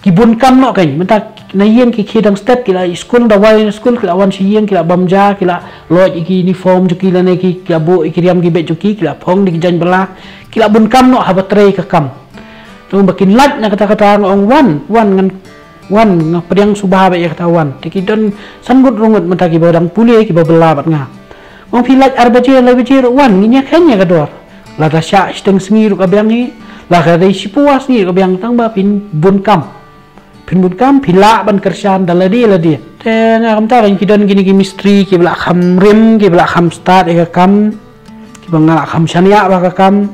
Ki bun kam noh kan, mynta na ïing ki khie dang stet, ki la skul, da wai skul ki la wan sha ïing, ki la bam ja, ki la lait ïa ki uniform jong ki lane ki, ki la buh ïa ki riam ki beit jong ki, ki la phong da ki jaiñ bylla, ki la bun kam noh haba trei ka kam. Te ba kin lait na kata kata nga ong wan, wan ngan Wan, nga pdiang suba bad ïa kata wan. Te ki don san ngut ruh ngut mynta kiba dang pule kiba bylla bad nga. Ong phi lait ar baje lai baje ruh wan, ngin ïa kheiñ ïa ka dor. Lada shah shiteng sngi ruh ka biang hi, lada dei shiphew sngi ruh ka biang tang ba phin bun kam. Phin bun kam, phi lah ban kyrshan da lade lade. Te nga kumta kan ki don kine ki mistri kiba la kham rim, kiba la kham stad ïa ka kam, kiba nga la kham shaniah ba ka kam,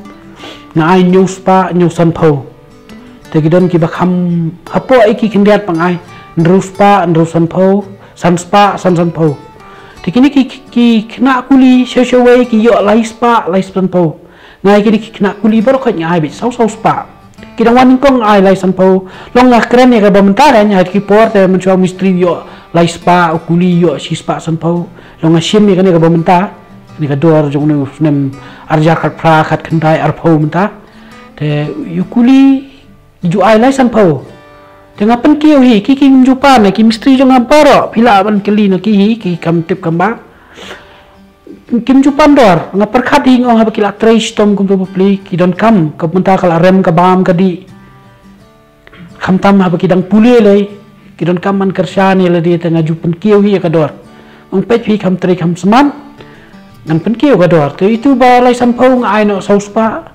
nga ai hynñiew spah, hynñiew sanphew. Te ki don kiba kham hapoh ïa ki khyndiat ba nga ai, hynriew spah, hynriew sanphew, san spah, san sanphew. Te kine ki, ki khynnah kuli, sha sha wei ki ïoh lai spah, lai sanphew. Nga ai kine ki khynnah kuli baroh khoit nga ai beit saw saw spah. Ki dang wan nyngkong nga ai lai sanphew. Long nga kren ïa kaba mynta kan, ha ki por te mynshuwa u mistri u ïoh lai spah, u kuli u ïoh shi spah sanphew. Long nga shim ïa kane kaba mynta. Kane ka dor jong une u snem ar hajar khatphra khatkhyndai arphew mynta. Te u kuli ju ai lai sanphew. Te nga pynkiew hi, ki kim ju pan, ki mistri jong nga baroh, phi lah ban kylli na ki hi, ki kam tip kam bah. Kim ju pan dor, nga pyrkhat hi nga ong haba ki la trei shitom kumto bapli, ki donkam, ka mynta ka la rem ka bam ka dih. Khamtam haba ki dang pule lei, ki donkam ban kyrshan ïa lade te nga ju pynkiew hi ïa ka dor. Ong peit phi kham trei kham smat, ngan pynkiew ka dor. Te itu ba lai sanphew nga ai noh saw spah.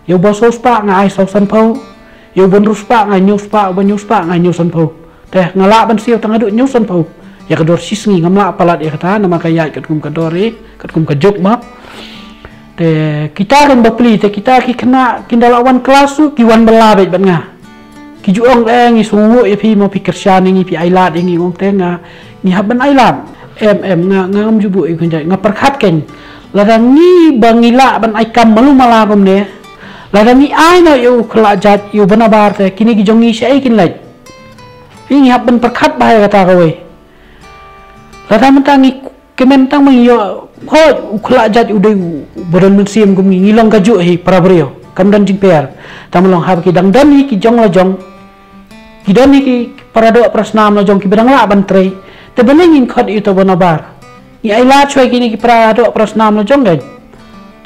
Ïa uba saw spah nga ai saw sanphew. Ïa uba hynriew spah nga ai hynñiew spah, uba hynñiew spah nga ai hynñiew sanphew. Te nga lah ban siew tang haduh hynñiew sanphew. Ïa ka dor shisngi ngam lah palat ïa kata namar ka ïaid katkum ka dor eh, katkum ka juk ma. Te kita kan bapli, te kita ki khynnah kin da la wan klas ruh ki wan bylla beit bad nga. Ki ju ong eh ngi sngewnguh ïa phi ma phi kyrshan ïa ngi phi ailad ïa ngi, ong te nga ngi hap ban ailad. Em em nga nga ngam ju buh ïa u kynjai nga pyrkhat kan. Lada ngi ba ngi lah ban ai kam malu mala kumne. Lada ngi ai noh ïa u khlajait ïa u banabar te kine ki jong ngi shaei kin leit. Ngi hap ban pyrkhat bha ïa kata kawei. Lada mynta ngi kmen tang ma ngi ïoh hoi u khlajait u dei u ba don mynsiem kum ngi, ngi long kajuh hi para briew. Kam don jingpher. Tang ma long haba ki dang don hi ki jong la jong. Ki don hi ki para doh para snam la jong kiba dang lah ban trei. Te balei ngin khot ïa uto u banabar. Ngi ailad shuwa ïa kine ki para doh para snam la jong kan.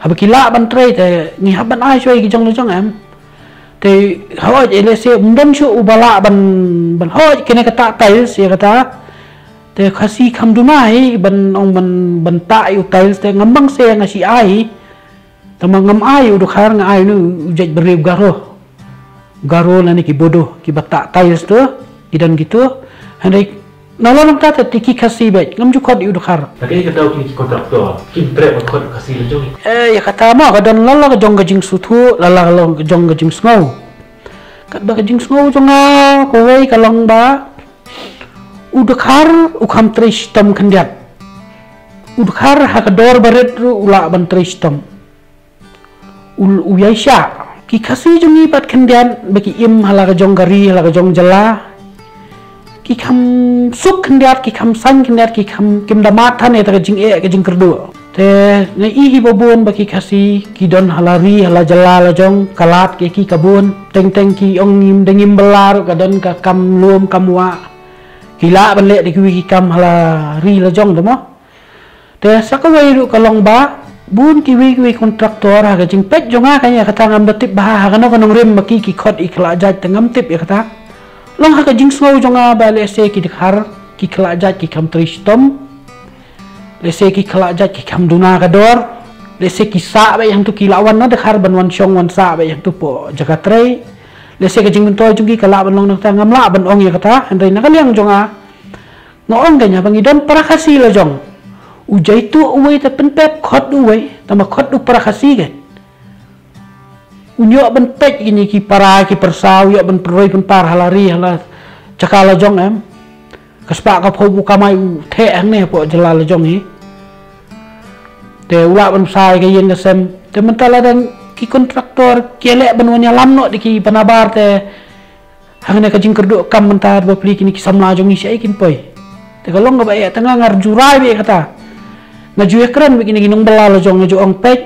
Haba ki lah ban trei te ngi hap ban ai shuwa ïa ki jong la jong em. Te hoi eh lehse ym don shuh uba lah ban ban hoi kane ka tah tiles ïa kata. Te Khasi kham duna hi ban ong ban ban tah ïa u tiles te ngam bang se nga shu ai hi. Tangba ngam ai u dkhar, nga ai u jait briew Garo. Garo lane ki Bodo kiba tah tiles tu, ki don kitu. Hynrei nalor nangta te ki Khasi beit, ngam ju khot ïa u dkhar. Lada ka dei kine ki contractor kim treh ban khot Khasi la jong. Eh, ïa kata ma ka don la la ka jong ka jingsngewthuh, la la ka jong ka jingsngew. Katba ka jingsngew jong nga kawei ka long ba u dkhar u kham trei shitom khyndiat. U dkhar ha ka dor barit ruh u lah ban trei shitom. U u ïaishah. Ki Khasi jong ngi pat khyndiat ba ki im ha la ka jong ka ri, ha la ka jong jylla. Ki kham suk khyndiat, ki kham saiñ khyndiat, ki kham kim da mad than ïa kata ka jingeh ka jingkyrduh. Te nga ïohi ba bun ba ki Khasi ki don ha la ri ha la jylla la jong, ka lad ki ki ka bun. Teng teng ki ong ngim da ngim bylla ruh ka don ka kam lum kam wah. Ki lah ban leh da kiwei ki kam ha la ri la jong te mo. Te sa kawei ruh ka long ba bun kiwei kiwei contractor ha ka jingpeit jong nga ka ïa kata ngam da tip ba ha kano ka nongrim ba ki ki khot ïa ki khlajait te ngam tip ïa kata. Long ha ka jingsngew jong nga ba lehse ki dkhar ki khlajait ki kham trei shitom. Lehse ki khlajait ki kham duna ka dor. Lehse ki sah beit hangtu, ki la wan na dkhar ban wan shong wan sah beit hangtu hapoh jaka trei. Lehse ka jingmyntoi jong ki ka lah ban long na kata, ngam lah ban ong ïa kata, hynrei na ka liang jong nga nga ong ka ïa ba ngi don para Khasi la jong. U jaituh uwei te pynpep khot uwei, tangba khot u para Khasi ka. U ïoh ban peit kine ki para ki pyrsa, u ïoh ban pynroi pynpar ha la ri ha la jaka la jong em. Ka spah ka phew u kamai u theh hangne hapoh jylla la jong hi. Te u lah ban bsa ïa ka ïing ka sem. Te mynta lada ki contractor ki leh ban wan ïalam noh da ki banabar te hangne ka jingkyrduh kam mynta bapli kine ki samla jong ngi shaei kin poi. Te ka long kaba eh, te nga ngar ju rai beit ïa kata. Nga ju ïakren beit kine ki nongbylla la jong, nga ju ong peit.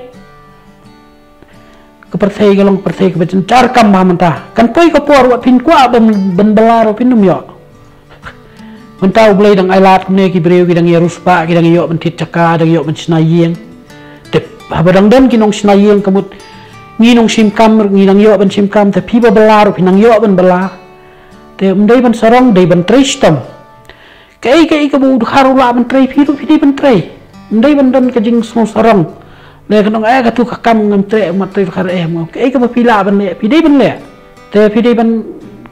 Ka pyrthei ka long pyrthei kaba jynjar kam bha mynta. Kan poi ka por wat phin kwah ban ban bylla ruh phin ym ïoh. Mynta U Blei dang ailad kumne, ki briew ki dang ïa riewspah, ki dang ïoh ban thied jaka, dang ïoh ban shna ïing. Te haba dang don ki nongshna ïing ka mut ngi nongshim kam ngi dang ïoh ban shim kam, te phi ba bylla ruh phi nang ïoh ban bylla. Te ym dei ban sarong, dei ban trei shitom. Kaei kaei kaba u dkhar u lah ban trei, phi ruh phi dei ban trei. Ym dei ban don ka jingsngew sarong. Le ka nong eh katu ka kam ngam trei, ma trei dkhar eh mo. Kaei kaba phi lah ban leh, phi dei ban leh. Te phi dei ban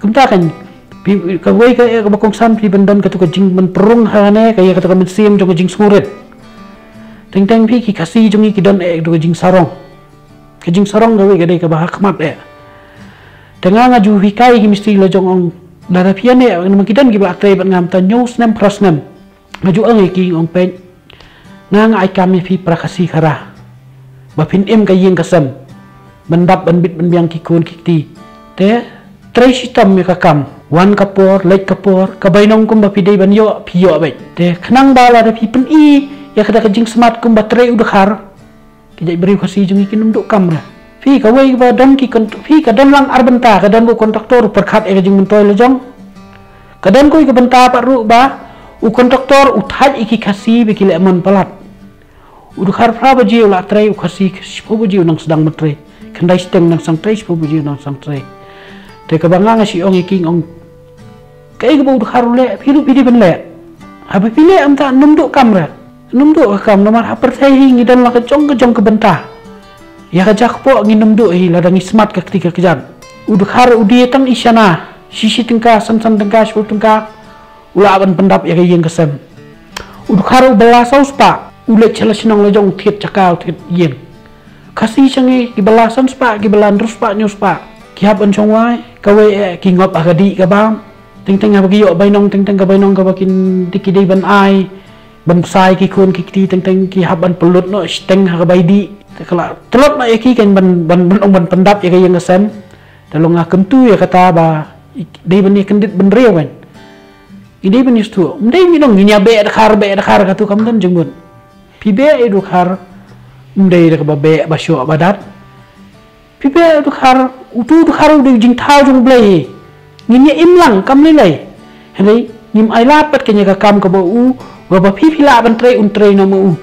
kumta kan. Phi kawei ka eh kaba kongsan phi ban don katu ka jing ban prung ha ne ka ïa katu ka mynsiem jong ka jingsngewrit. Teng teng phi ki Khasi jong ngi ki don eh katu ka jingsarong. Ka jingsarong kawei ka dei kaba ha khmat eh. Te nga nga ju hikai ki mistri la jong ong. Lada phi ïa ne, namar ki don kiba la trei bad nga mynta hynñiew snem phra snem. Nga ju ong ïa ki ong peit. Nga nga ai kam ïa phi para Khasi Khara. Ba phin im ka ïing ka sem. Ban dap ban bit ban biang ki khun ki kti. Te trei shitom ïa ka kam. Wan ka por, leit ka por, ka bainong kumba phi dei ban ïoh, phi ïoh beit. Te khnang ba lada phi pyni ïa kata ka jingsmat kumba trei u dkhar. Ki jait briew Khasi jong ngi kin ym duh kam re. Phi kawei ba don ki kon-, phi ka don lang ar bynta, ka don ba u kontraktor u pyrkhat ïa ka jingmyntoi la jong. Ka don kawei ka bynta pat ruh ba u kontraktor u thait ïa ki Khasi ba ki leh mon palat. U dkhar phra baje u la trei, u Khasi shiphew baje u nang sdang ban trei. Khyndai shiteng nang sdang trei, shiphew baje u nang sdang trei. Te kaba nga nga shu ong ïa ki ong Kaei kaba u dkhar u leh, phi ruh phi dei ban leh. Haba phi leh mynta ym duh kam re. Ym duh ka kam namar ha pyrthei hi ngi don la ka jong ka jong ka bynta. Ïa ka jaka kpoh ngi ym duh hi lada ngi smat ka kti ka kjat. U dkhar u die tang i shana, shi shi tyngka, san san tyngka, shiphew tyngka. U lah ban pyndap ïa ka ïing ka sem. U dkhar u bylla saw spah, u leit sha la shnong la jong u thied jaka u thied ïing. Khasi sha ngi ki bylla san spah, ki bylla hynriew spah, hynñiew spah. Ki hap ban shong wai, kawei eh ki ngop ha ka dih ka bam. Teng teng haba ki ïoh bainong, teng teng ka bainong kaba kin dei ki dei ban ai, ban bsai ki khun ki kti, teng teng ki hap ban pynlut noh shiteng ha ka bai dih. Te ka la tlot noh ïa ki kan ban, ban, ban ong ban pyndap ïa ka ïing ka sem. Te long nga kyntu ïa kata ba dei ban ïa kyndit bynriew kan. Ngi dei ban ïa sngewthuh. Ym dei ngi ong ngin ïa beh dkhar, beh dkhar katu kam don jingmut. Phi beh ïa u dkhar, ym dei da kaba beh ba shoh ba dat. Phi beh ïa u dkhar, utu u dkhar u dei u jingthaw jong U Blei hi. Ngin ïa im lang kam lei lei. Hynrei ngim ai lad pat kane ka kam kaba u, kaba phi phi lah ban trei un trei noh ma u.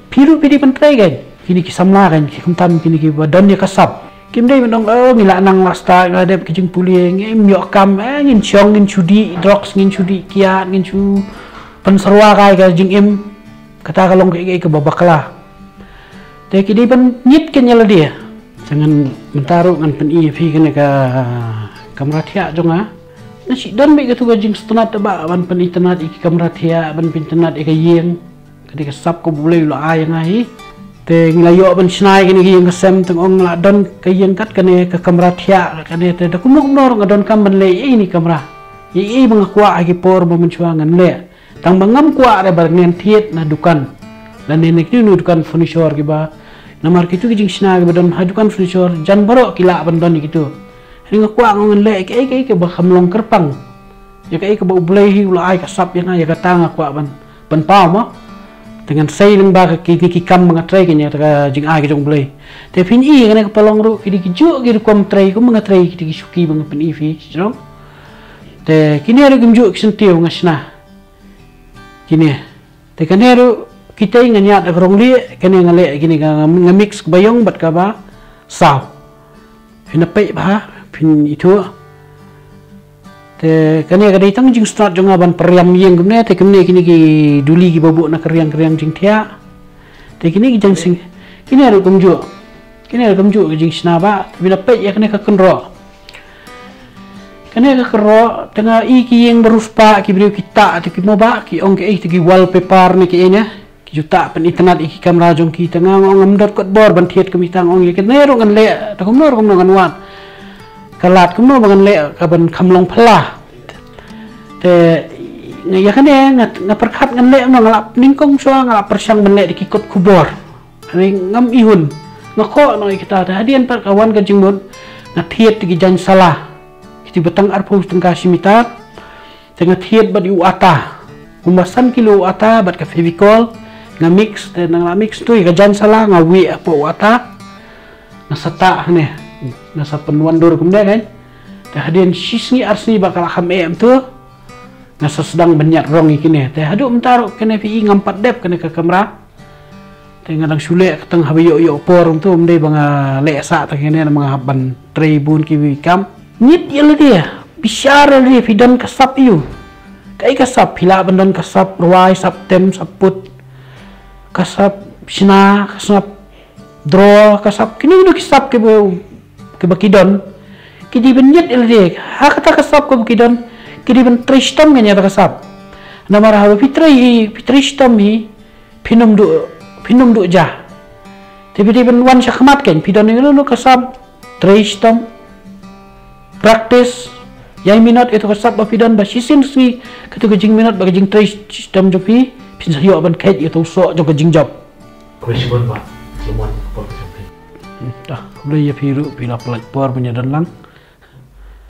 Phi ruh phi dei ban trei kan. Kine ki samla kan, ki khamtam kine kiba don ïa ka sap. Kim dei ban ong, oh, ngi la nang la stad, ngi la dep ki jingpule, ngim ïoh kam, eh, ngin shong, ngin shu dih drugs, ngin shu dih kiad, ngin shu pynsyrwa kai ka jingim. Kata ka long kaei kaei kaba bakla. Te ki dei ban ngeit kane ïa lade. Te ngan mynta ruh ngan pyni ïa phi kane ka kamra thiah jong nga. Nga shu don beit katu ka jingsngewtynnat ba ban pynitynnat ïa ki kamra thiah, ban pynitynnat ïa ka ïing. Ka dei ka sap kaba U Blei u la ai ïa nga hi. Te ngi la ïoh ban shna ïa kane ka ïing ka sem, tang ong la don ka ïing kat kane ka kamra thiah kane, te da kumno kumno ruh nga donkam ban leh ïa ine i kamra. Ïa ïa ba nga kwah ha ki por ba mynshuwa ngan leh. Tang ba ngam kwah re ba ngan thied na dukan. Lane na kine ki dukan furniture kiba. Namar kitu ki jingshna kiba don ha dukan furniture jan baroh ki lah ban don ïa kitu. Hynrei nga kwah nga ngan leh ïa kaei kaei kaba kham long kyrpang. Ïa kaei kaba U Blei hi u la ai ka sap ïa nga, ïa kata nga kwah ban pynpaw mo. Te ngan sei lyngba ka ki, ki, ki kam ba nga trei kane, ïa ka jingai ka jong U Blei. Te phin i kane ka palong ruh ki dei ki juh ki rukom trei kumba nga trei, ki dei ki shuki ba nga pyni ïa phi shnong. Te kine ruh kim juh ki syntiew nga shna. Kine. Te kane ruh kitei ngan ïaid da ka rong lieh, kane nga leh kine ka nga mix kaba ïong bad kaba saw. Phin ïa peit bha, phin ithuh. Te kane ka dei tang jingsngewtynnat jong nga ban pyrïam ïing kumne, te kumne kine ki duli kiba buh na ka riang ka riang jingthiah. Te kine ki jingsing, kine ruh kumjuh. Kine ruh kumjuh ka jingshna ba, te phin ïa peit ïa kane ka kynroh. Kane ka kynroh, te nga i ki ïing ba riewspah, ki briew ki tah, te ki mo ba, ki ong kiei, te ki wallpaper ne kiei ne. Ki ju tah pynitynnat ïa ki kamra jong ki, te nga ong ngam don kot bor ban thied kumta, nga ong ïa kane ruh ngan leh, te kumno ruh kumno ngan wad. Ka lad kumno ba ngan leh, ka ban kham long phylla. Te nga ïa kane, nga, nga pyrkhat ngan leh, nga la nyngkong shuwa, nga la pyrshang ban leh da ki kot khubor. Hynrei ngam ihun. Nga khoh noh ïa kita, te hadien pat ka wan ka jingmut, nga thied ki jaiñ sala. Kiti ba tang arphew tyngka shi mitar. Te nga thied bad u ata. Kumba san kilo u ata bad ka Fevicol. Nga mix, te nga la mix tu ïa ka jaiñ sala, nga wieh hapoh u ata. Nga sa tah hangne. Nga sa pynwandur kumne kan. Te hadien shi sngi ar sngi ba ka la kham eh tu. Nga sa sdang ban ñiad rong ïa kine. Te haduh mynta ruh kine phi i ngam pat dep kane ka kamra. Te nga dang shu leh ka tang haba ïoh ïoh por tu, ym dei ba nga leh sah tang kine, namar nga hap ban trei bun ki kam. Ngeit ïa lade. Bishar ïa lade phi don ka sap aiu. Kaei ka sap, phi lah ban don ka sap rwai, sap tem, sap put, ka sap shna, ka sap draw, ka sap kino kino ki sap kiba, kiba ki don. Ki dei ban ñiad ïa lade ha kata ka sap kaba ki don. Ki dei ban trei shitom ïa kata ka sap. Namar haba phi trei hi, phi trei shitom hi, phin ym duh, phin ym duh ja. Te phi dei ban wan shakhmat kein, phi don ïa kano kano ka sap, trei shitom, practice, ïai minot ïa kato ka sap ba phi don, ba shisien shisngi kato ka jingminot bad ka jingtrei shitom jong phi, phin sa ïoh ban kheit ïa kato u soh jong ka jingjop. Khublei shibun Bah Solomon, ka por ka jong phi. Tah, khublei ïa phi ruh, phi la pynlait por ban ïa don lang.